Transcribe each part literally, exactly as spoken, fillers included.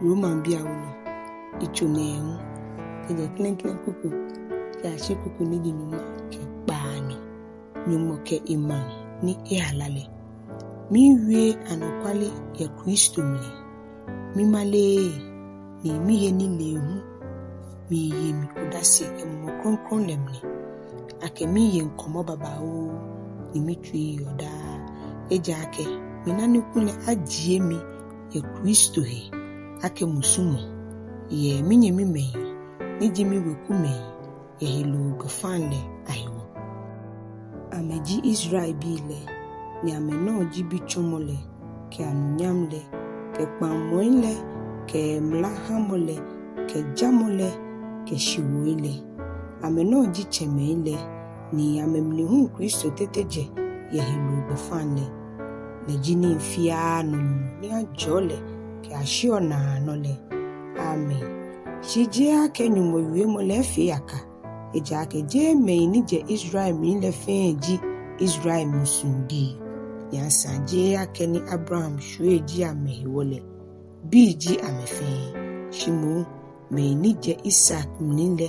Romabii awolo, yitso nɛɛhu, kɛjɛ klɛŋklɛŋ kuku kɛyashi kuku ni ji nyɔŋma kɛ kpaanyɔ. Nyɔŋmɔ kɛ emaŋ ni ehala lɛ. Miiwie anɔkwale yɛ Kristo mli. Mimaleee, ni mihe nilee hu miiye mi odase yɛ Mumɔ Krɔŋkrɔŋ lɛ mli, akɛ miiye ŋkɔmɔ babaoo, ni mitsui yeɔ daa. Ejaakɛ mina ni kulɛ ajie mi yɛ Kristo he akɛ musumɔ yɛ minyɛmimɛi ni ji miwekumɛi yɛ heloo gbɛfaŋ lɛ ahewɔ. Amɛji Israelbii lɛ, ni amɛnɔ ji bitsɔmɔ lɛ, kɛ anunyam lɛ, kɛ kpaŋmɔi lɛ, kɛ mlahamɔ lɛ, kɛ jamɔ lɛ, kɛ shiwoi lɛ. Amɛnɔ ji tsɛmɛi lɛ, ni amɛmli hu Kristo tete jɛ yɛ heloo gbɛfaŋ lɛ. Lɛ ji nii fiaa nɔ Nyɔŋmɔ ni ajɔɔ lɛ kɛyashiɔ naanɔ lɛ. Amen. Shi jeee akɛ Nyɔŋmɔ wiemɔ lɛ efee yaka. Ejaakɛ jeee mɛi ni jɛ Israel mli lɛ fɛɛ ji Israel musuŋbii. Ni asaŋ jeee akɛ ni Abraham shwiei ji amɛ hewɔ lɛ bii ji amɛ fɛɛ, shi moŋ mɛi ni jɛ Isak mli lɛ,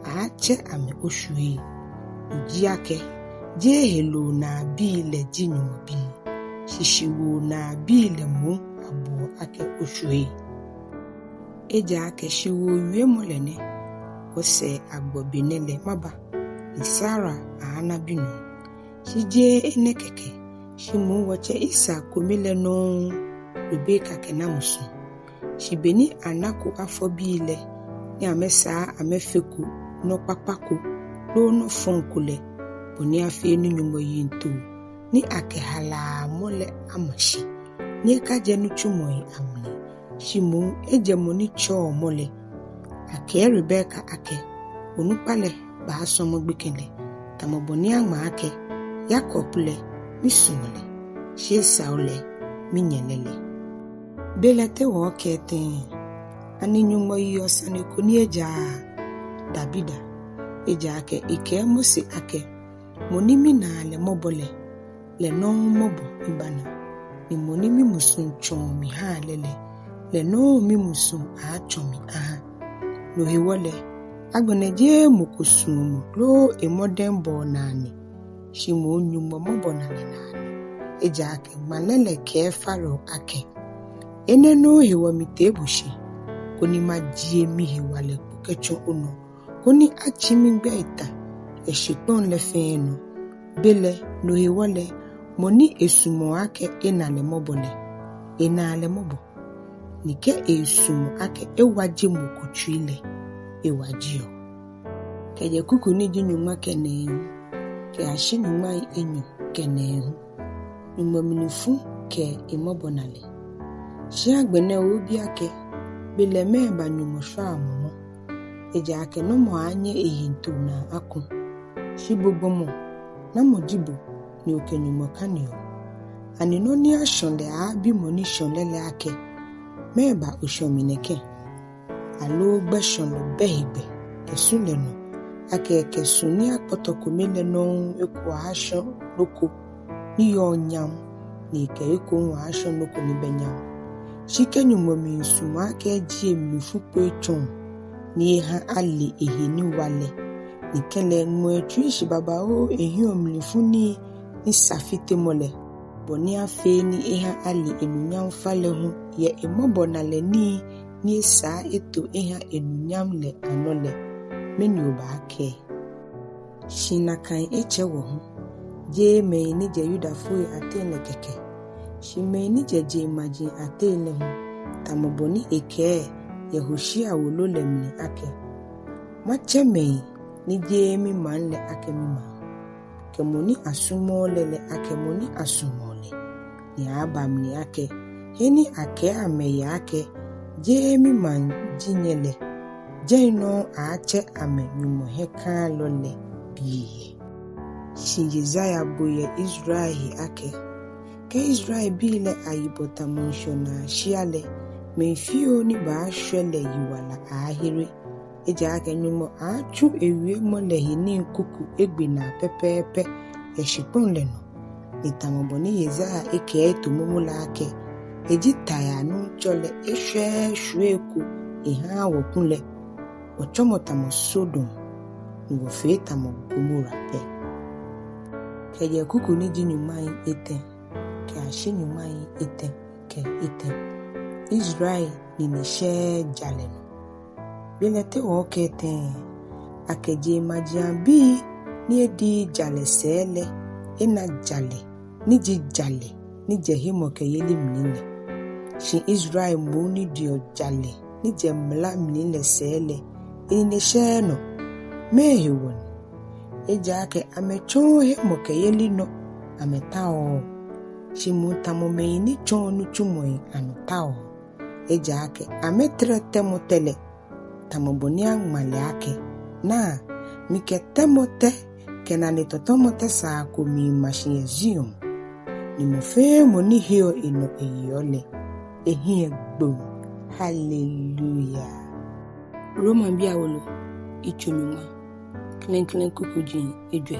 aaatsɛ amɛ oshwiei. No ji akɛ, jeee heloo naa bii lɛ ji Nyɔŋmɔ bii, shi shiwoo naa bii lɛ moŋ abuɔ akɛ oshwiei. Ejaakɛ shiwoo wiemɔ lɛ nɛ: Wɔsɛɛ agbɔ be nɛ lɛ maba, ni Sara aaana binuu. Shi jeee enɛ kɛkɛ, shi moŋ wɔtsɛ Isak kome lɛ nɔŋŋ Rebeka kɛna musu. Shi be ni anako afɔ bii lɛ, ni amɛsaa amɛfeko nɔ kpakpa ko loo nɔ fɔŋ ko lɛ, bɔ ni afee ni Nyɔŋmɔ yiŋtoo ni akɛhalaa mɔ lɛ ama shi, ni ekajɛ nitsumɔi amli, shi moŋ ejɛ mɔ ni tsɛɔ mɔ lɛ. Akɛɛ Rebeka akɛ: Onukpa lɛ baasɔmɔ gbekɛ lɛ, tamɔ bɔ ni aŋma akɛ: Yakob lɛ, misumɔ lɛ, shi Esau lɛ, minyɛ lɛ lɛ. Belɛ te wɔɔkɛɛ tɛŋŋ? Ani Nyɔŋmɔ yeɔ sane ko ni ejaaa? Dabida. Ejaakɛ ekɛɛ Mose akɛ: Mɔ ni minaa lɛ mɔbɔ lɛ, lɛ nɔŋŋ mɔbɔ mibana, ni mɔ ni mimusuŋ tsɔɔ mihaa lɛ lɛ, lɛ nɔŋŋ mimusuŋ aaatsɔ mi aha. No hewɔ lɛ, agbɛnɛ jeee mɔ ko suɔmɔ loo emɔdɛŋbɔɔ naa ni, shi moŋ Nyɔŋmɔ mɔbɔnalɛ naa ni. Ejaakɛ ŋmalɛ lɛ kɛɛ Farao akɛ: Enɛ nɔŋŋ hewɔ mitee bo shi, koni majie mihewalɛ kpo kɛtsɔ onɔ, koni atsi migbɛi ta yɛ shikpɔŋ lɛ fɛɛ nɔ. Belɛ no hewɔ lɛ, mɔ ni esumɔɔ akɛ ena lɛ mɔbɔ lɛ, enaa lɛ mɔbɔ, ni kɛ esumɔɔ akɛ ewaje mɔ ko tsui lɛ, ewajeɔ. Kɛjɛ kuku ni ji nyɔŋma kɛ nɛɛhu kɛyashi nyɔŋmai enyɔ kɛ nɛɛhu. Nyɔŋmɔ mlifu kɛ emɔbɔnalɛ. Shi agbɛnɛ ooobi akɛ: Belɛ mɛɛba Nyɔŋmɔ shwaa mumɔ? Ejaakɛ nɔmɔ aaanyɛ eyiŋtoo naa aku. Shi bo gbɔmɔ, namɔ ji bo ni okɛ Nyɔŋmɔ kaneɔ? Ani nɔ ni ashɔ lɛ aaabi mɔ ni shɔ lɛ lɛ akɛ: Mɛɛba oshɔ mi nɛkɛ? Aloo gbɛshɔlɔ bɛ hegbɛ yɛ su lɛ nɔ, akɛ ekɛ su ni akpɔtɔ kome lɛ nɔŋŋ eko aaashɔ nɔ ko ni yɔɔ nyam, ni ekɛ eko hu aaashɔ nɔ ko ni bɛ nyam? Shi kɛ Nyɔŋmɔ miisumɔ akɛ ejie emlifu kpo etsɔɔ ni eha ale ehe ni wa lɛ, ni kɛlɛ eŋmɔ etsui shi babaoo ehiɛɔ mlifu nii ni sa fitemɔ lɛ, bɔ ni afee ni eha ale enunyam falɛ hu yɛ emɔbɔnalɛ nii ni esaa eto eha enunyam lɛ anɔ lɛ, mɛni obaakɛɛ? Shi nakai etsɛ wɔ hu, jeee mɛi ni jɛ Yudafoi ateŋ lɛ kɛkɛ, shi mɛi ni jɛ jeŋmaji ateŋ lɛ hu, tamɔ bɔ ni ekɛɛ yɛ Hoshea wolo lɛ mli akɛ: Matsɛ mɛi ni jeee mimaŋ lɛ akɛ mimaŋ, kɛ mɔ ni asumɔɔɔ lɛ lɛ akɛ mɔ ni asumɔɔ lɛ. Ni aaaba mli akɛ, he ni akɛɛ amɛ yɛ akɛ: Jeee mimaŋ ji nyɛ lɛ, jɛi nɔŋŋ aaatsɛ amɛ Nyɔŋmɔ hiɛkãalɔ lɛ bii yɛ. Shi Yesaia bo yɛ Israel he akɛ: Kɛ Israelbii lɛ ayibɔ tamɔ ŋshɔnaa shia lɛ, mɛi fioo ni baashwɛ lɛ yiwala aaahere. Ejaakɛ Nyɔŋmɔ aaatsu ewiemɔ lɛ he nii kuku egbe naa pɛpɛɛpɛ yɛ shikpɔŋ lɛ nɔ. Ni tamɔ bɔ ni Yesaia ekɛɛ eto momo lɛ akɛ, eji tai a Nuŋtsɔ lɛ eshwɛɛɛ shwiei ko ehaaa wɔ kulɛ, wɔtsɔmɔ tamɔ Sodom, ni wɔfee tamɔ Gomora pɛ. Kɛjɛ kuku ni ji nyɔŋmai etɛ kɛyashi nyɔŋmai etɛ kɛ etɛ. Israel nine shɛɛɛ jalɛ nɔ. Belɛ te wɔɔkɛɛ tɛŋŋ? Akɛ jeŋmajiaŋbii ni ediii jalɛ sɛɛ lɛ ena jalɛ ni ji jalɛ ni jɛ hemɔkɛyeli mli lɛ. Shi Israel moŋ ni diɔ jalɛ ni jɛ mla mli lɛ sɛɛ lɛ, enine shɛɛɛ nɔ. Mɛɛ hewɔ ni? Ejaakɛ amɛtsɔɔɔ hemɔkɛyeli nɔ amɛtaoɔ, shi moŋ tamɔ mɛi ni tsɔɔ nitsumɔi anɔ taoɔ. Ejaakɛ amɛtɛrɛ tɛmɔ tɛ lɛ, tamɔ bɔ ni aŋma lɛ akɛ, naa, mikɛ tɛmɔ tɛ kɛ nanetɔtɔmɔ tɛsaa ko miima shi yɛ Zion, ni mɔ fɛɛ mɔ ni heɔ enɔ eyeɔ lɛ, ehiɛ gboŋ. Haleluya. Romabii awolo, yitso nyɔŋma, klɛŋklɛŋ kuku ji ejwɛ.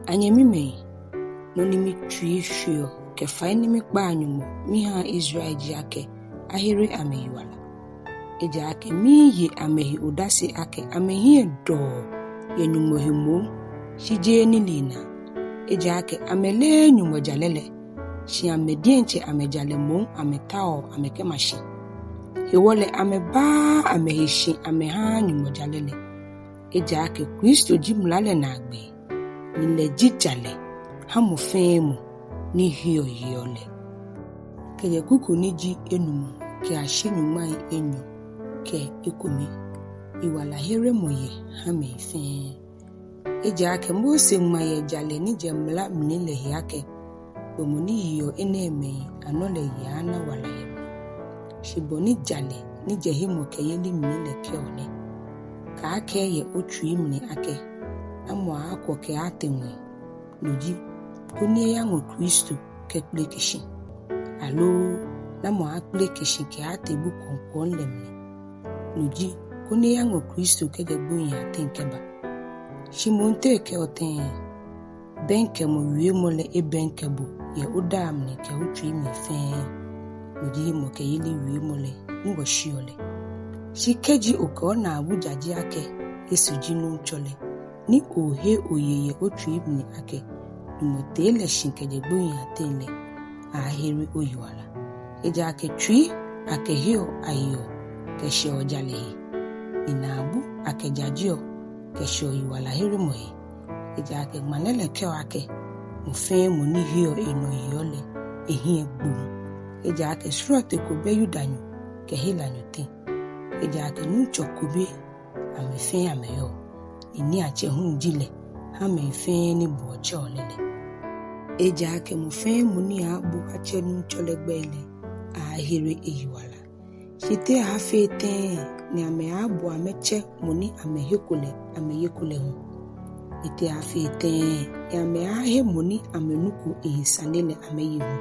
Anyɛmimɛi, nɔ ni mitsui shweɔ kɛ fai ni mikpaa Nyɔŋmɔ mihaa Israel ji akɛ, ahere amɛyiwala. Ejaakɛ miiye amɛhe odase akɛ amɛhiɛ dɔɔ yɛ Nyɔŋmɔ he moŋ, shi jeee nilee naa. Ejaakɛ amɛleee Nyɔŋmɔ jalɛ lɛ, shi amɛ diɛŋtsɛ amɛjalɛ moŋ amɛtaoɔ amɛkɛma shi. Hewɔ lɛ amɛbaaa amɛhe shi amɛhaaa Nyɔŋmɔ jalɛ lɛ. Ejaakɛ Kristo ji mla lɛ naagbee, ni lɛ ji jalɛ ha mɔ fɛɛ mɔ ni heɔ yeɔ lɛ. Kɛjɛ kuku ni ji enumɔ kɛyashi nyɔŋmai enyɔ kɛ ekome. Yiwalaheremɔ yɛ ha mɛi fɛɛ. Ejaakɛ Mose ŋma yɛ jalɛ ni jɛ mla mli lɛ he akɛ, gbɔmɔ ni yeɔ enɛɛmɛi anɔ lɛ yi aaana wala yɛ mli. Shi bɔ ni jalɛ ni jɛ hemɔkɛyeli mli lɛ kɛɔ nɛ: Kaakɛɛ yɛ otsui mli akɛ, namɔ aaakwɔ kɛaatee ŋwɛi? No ji, koni eyaŋɔ Kristo kɛkpeleke shi. Aloo namɔ aaakpeleke shi kɛaatee bu kwɔŋkwɔŋ lɛ mli? No ji, koni eyaŋɔ Kristo kɛjɛ gbohii ateŋ kɛba. Shi moŋ te ekɛɔ tɛŋŋ? Bɛŋkɛmɔ wiemɔ lɛ ebɛŋkɛ bo yɛ odaa mli kɛ otsui mli fɛɛ. No ji hemɔkɛyeli wiemɔ lɛ ni wɔshiɔ lɛ. Shi kɛji okɛ onaabu jaje akɛ Yesu ji Nuŋtsɔ lɛ, ni ohe oye yɛ otsui mli akɛ Nyɔŋmɔ tee lɛ shi kɛjɛ gbohii ateŋ lɛ, aaahere oyiwala. Ejaakɛ tsui akɛheɔ ayeɔ kɛshɛɔ jalɛ he, ni naabu akɛjajeɔ kɛshɛɔ yiwalaheremɔ he. Ejaakɛ ŋmalɛ lɛ kɛɔ akɛ, mɔ fɛɛ mɔ ni heɔ enɔ yeɔ lɛ, ehiɛ gboŋ. Ejaakɛ srɔto ko bɛ Yudanyo kɛ Helanyo teŋ. Ejaakɛ Nuŋtsɔ kome amɛ fɛɛ amɛyɔɔ, ni niiatsɛ hu ji lɛ ha mɛi fɛɛ ni boɔ tsɛɔ lɛ lɛ. Ejaakɛ mɔ fɛɛ mɔ ni aaabu atsɛ Nuŋtsɔ lɛ gbɛi lɛ, aaahere eyiwala. Shi te aaafee tɛŋŋ ni amɛaabu amɛtsɛ mɔ ni amɛheko lɛ amɛyeko lɛ hu? Ni te aaafee tɛŋŋ ni amɛaahe mɔ ni amɛnuko ehe sane lɛ amɛye hu?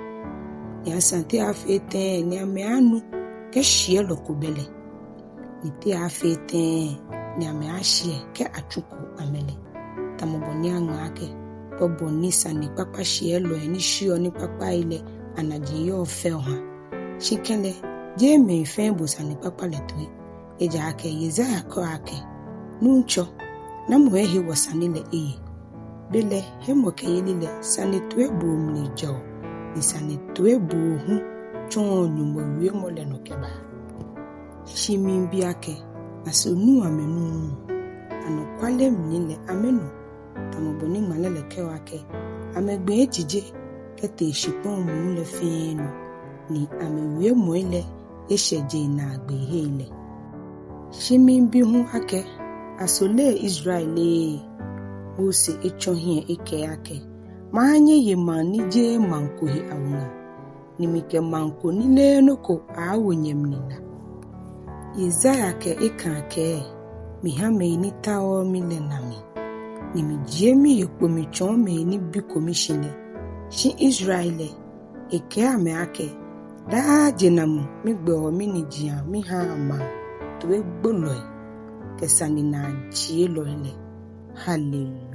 Ni asaŋ te aaafee tɛŋŋ ni amɛaanu kɛ shiɛlɔ ko bɛ lɛ? Ni te aaafee tɛŋŋ ni amɛaashiɛ kɛ atsuko amɛ lɛ? Tamɔ bɔ ni aŋma akɛ, kwɛ bɔ ni sanekpakpa shiɛlɔi ni shiɛɔ nikpakpai lɛ anaji yɔɔ fɛo ha. Shi kɛlɛ, jeee mɛi fɛɛ bo sanekpakpa lɛ toi. Ejaakɛ Yesaia kɛɔ akɛ, Nuŋtsɔ, namɔ ehe wɔsane lɛ eye? Belɛ hemɔkɛyeli lɛ, sane toiboo mli jɛɔ, ni sane toiboo hu tsɔɔ Nyɔŋmɔ wiemɔ lɛ nɔ kɛbaa. Shi miibi akɛ, aso nu amɛnuuu? Anɔkwale mli lɛ amɛnu, tamɔ bɔ ni ŋmalɛ lɛ kɛɔ akɛ, amɛgbee ejije kɛtee shikpɔŋ muu lɛ fɛɛ nɔ, ni amɛwiemɔi lɛ eshɛ jeŋ naagbeehei lɛ. Shi miibi hu akɛ, aso leee Israel leee? Mose etsɔ hiɛ ekɛɛ akɛ, maanyɛ ye maŋ ni jeee maŋ ko he awuŋa, ni mikɛ maŋ ko ni leee nɔ ko aaawo nyɛ mli la. Yesaia kɛ ekaa kɛɛ, miha mɛi ni taoɔ mi lɛ na mi, ni mijie mihe kpo mitsɔɔ mɛi ni biko mishi lɛ. Shi Israel lɛ, ekɛɛ amɛ akɛ, daa jenamɔ migbɛɔ miniji mihaa maŋ toigbolɔi kɛ sane naajielɔi lɛ. Haleluya.